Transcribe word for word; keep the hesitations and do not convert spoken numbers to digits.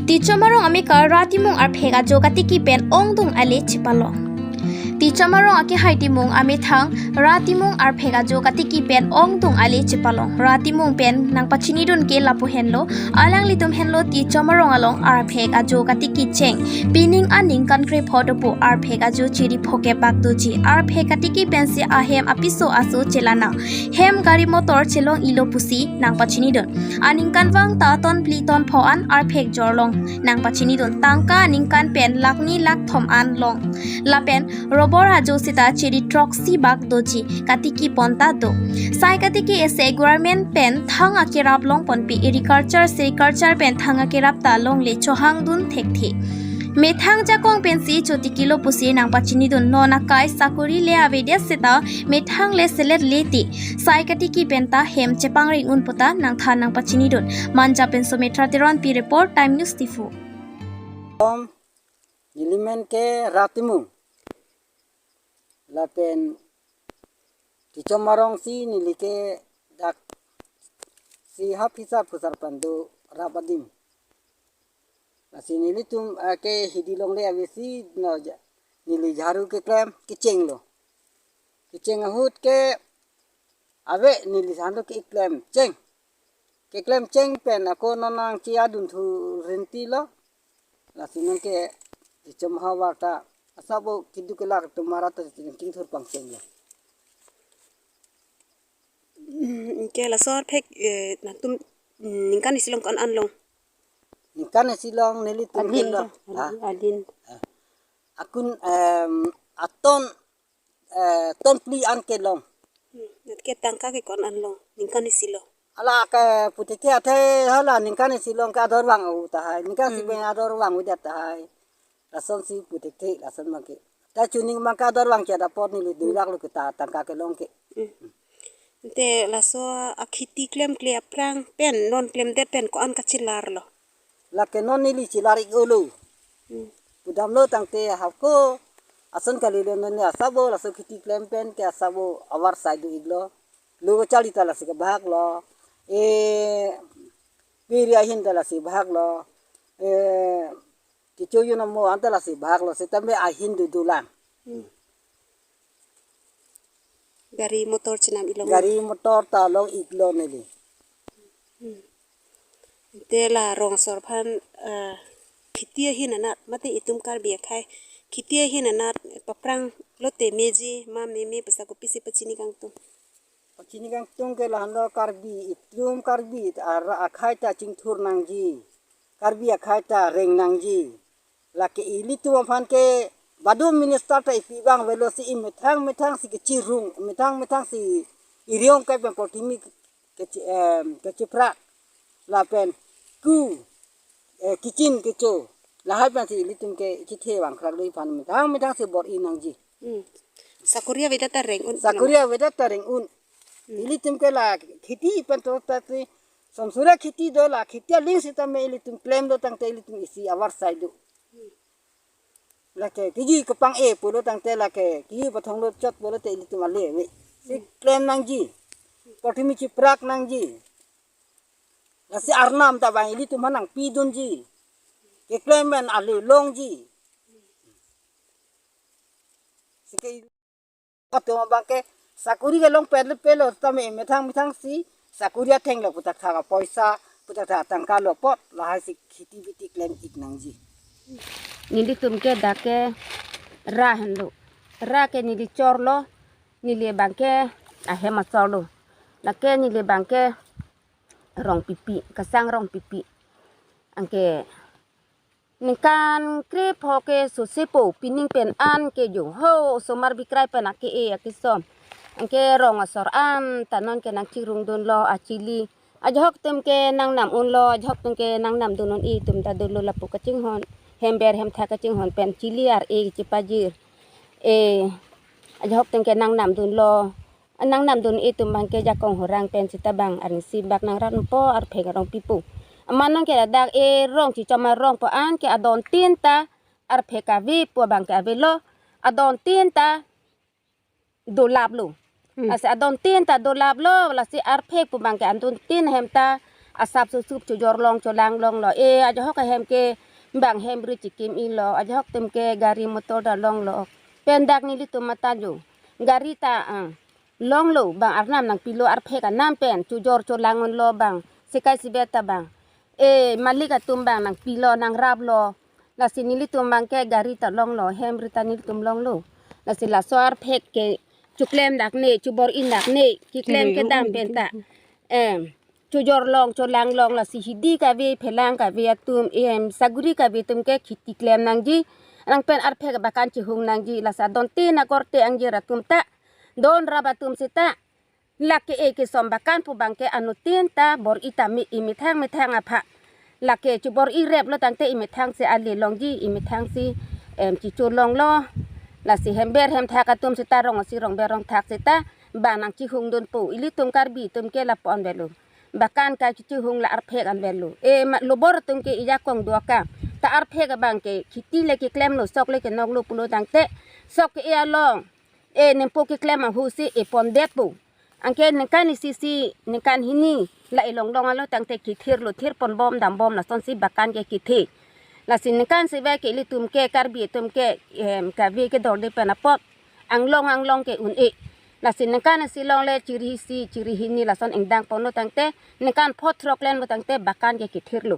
Tichom arong amekar ra timung arphek ajo katiki pen ongdung ale chepalong. Tichom arong akehai timung amethang ra timung arphek ajo katiki pen ongdung ale chepalong. Ra timung pen nangpachinidun ke lapu henlo, alanglitum henlo Tichom arong along arphek ajo katiki cheng. Pining aningkan krepho dopo arphek ajo chiri phokep bak doji. Arphek katiki pensi ahem apiso aso chelanang. Hem gari motor chelong-ilo pusi nangpachinidun. Aningkanvang ta ton phli ton pho an arphek jorlong nangpachinidun. Tangka aningkan pen lakh ni lakh thom an long. Lapen rubber ajo seta chiri throksi bak doji katiki pon ta do. Sai katiki ese government pen thang akerap longponpi, agriculture, sericulture pen thang akerap ta longle chohangdun thekthe. Methang jakong pensi chotikilo pusi nangpachinidun. Non akai sakori le avedet seta methang le selet le ti. Sai katiki pen ta hem chepangreng un puta nangthan nangpachinidun. Manja pen Sumitra Teronpi report, Time News Diphu. Om, nelimen ke ra timung. Lapen Tichom arong si neli ke dak si hap hisar phusar pando rap adim. Lasi nelitum, ah, ke hidi longle avesi no ja-, neli jharu keklem kechenglo. Kecheng ahut ke ave neli sando keklem cheng. Keklem cheng pen ako non nangchi adun thu renti lo. Lasi nang ke Tichom havar ta asabo kiduk kelak tumara ta chingthur pangchenglo. Mm, ke laso arphek, eh, nangtum, mm, ningkan isi along ko-an an long? Ningkan isi along nelitum adin helo. Ta, ha? Adin. Akun, em, aton, eh, ton phli an kelong. Hmm, nat ke tangka ke ko-an an long? Ningkan isi along. Ala ke puthekhe athe hala ningkan isi along ke ador vang-o tahai. Ningkan isi, hmm, pen ador vang-o det tahai. Lasonsi puthekhe lason abang ke. Ta chuning abang ke ador vang ke ada pot neli dui lakh lo ke ta tangka kelong ke. Hmm. Te laso akhiti klemkle aphrang pen non klemdet pen ko-an kachelarlo? Lake non neli chelar-iklo. Hmm. Pudamlo tangte hako ason kalilo non asabo laso khiti klem pen ke asabo avarsai do-iklo. Lo kachali ta lasi kebahak lo. E, piri ahin ta lasi bahak lo. E, kecho-un amo anta lasi bahak lo. Sitame ahin do dolang. Hmm. Gari motor chenam-iklo? Gari motor ta long-iklo neli. Hmm. Te la rong asor aphan, ah, khiti ahin anat, mate itum Karbi akhai, khiti ahin anat paphrang lote meji ma meme pusi kopisi pachini kangtung? Pachini kangtung ke lahenlo Karbi, itum Karbi ara akhai ta chingthur nangji. Karbi akhai ta reng nangji. Lake ilitum aphan ke badu minister ta ipi abang avelo si imethang methang si kechirung, methang methang si iriong ke pen protimi kechi-, em, kechiprak. Lapen ku, eh, kichin kecho. Lahai pensi ilitum ke chithe vang khrak dei aphan methang methang si bor-i nangji. Hmm. Sakori avedet ta reng un. Sakori avedet ta reng un. Hmm. Ilitum ke la khiti pen to ta si somsura khiti do la khiti aling sitame ilitum klemlo tangte ilitum isi avarsai do. Hmm. Lake kiji kepang-e pulo tangte lake kiji pathonglo chot pulote ilitum ale ave. Si, hmm, klem nangji. Protimi chiprak nangji. Lasi arnam ta abang ilitum aphan nangpidunji. Keklem pen ale longji. Sike atum abang ke sakori kelong pele pelo tame methang methang si sakori athenglo puthak thak apoisa puthak thak atangka lo apot lahai si khiti biti klem-ik nangji. Nelitum ke dak ke ra henlo. Ra ke neli chorlo, neli abang ke ahem achorlo. Lake neli abang ke Rongpipi, Kasang Rongpipi. Anke ningkan krepho ke sosepo, pining pen an ke jo ho osomar bikrai pen ake-e akesom. Anke rong asor an ta non ke nangchirungdunlo achili. Ajahok atum ke nangnam unlo, ajahok atum ke nangnamdun un-e atum ta dolo lapu kachinghon. Hember hemtha kachinghon pen chili ar-e chipajir. E, ajahok atum ke nangnamdunlo. Nangnamdun-e atum abang ke jakong horang pen sita abang arnisi bak nangratpo arphek arong pipo. Amat non ke ladak e rong Tichom arong po an ke adon tin ta arphek ave pu abang ke avelo. Adon tin ta dolaplo. Hmm. Lasi adon tin ta dolaplo, lasi arphek pu abang ke adon tin ahem ta Asap susup chojor long cholang longlo. E, ajahok ahem ke bang hem bri chikim ilo. Ajahok atum ke gari motor ta longlo. Pen dak nelitum mata jo. Gari ta, ah, longlo bang arnam nangpilo arphek anam pen chojor cholang unlo bang. Sekai sibet ta bang. E, malik atum bang nangpilo nangraplo. Lasi nelitum bang ke gari ta longlo, hem bri ta nelitum longlo. Lasi laso arphek ke choklem dak ne, chobor-i dak ne, keklem kedam pen ta. Em, chojor long, cholang long, lasi hidi kave, phelang kave atum, em, saguri kave atum ke khiti klem nangji, nang pen arphek bakan chihung nangji, lasi adonte nagorte angjir atum ta, don rap atum seta, lake e kesom bakan pu bang ke anuttin ta bor-i tame imethang methang apha. Lake chobor-i replo tangte imethang si ale longji, imethang si, em, chicho longlo. Lasi hember hemthak atum seta rong asi rongber rongthak seta bang nangchihung dunpo. Ilitum Karbi atum ke lapu-an avelo. Bakan kachihung la arphek an avelo. E ma lobor atum ke ijakong duaka. Ta arphek abang ke khiti le keklemlo, sok le kenoklo pulo tangte. Sok ke e along. E nempo keklem ahut si e pondetpo. Anke ningkan isi si, ningkan hini, la e longlong alo tangte kethirlo, thir ponbom dambom lasonsi bakan ke kethe. Lasi ningkan sivai ke ilitum ke Karbi atum ke, em, kave kedorde pen apot. Anglong anglong ke un-e. Lasi ningkan isi longle chiri isi, chiri hini lason ingdang ponlo tangte, ningkan pho throk klemlo tangte bakan ke kethirlo.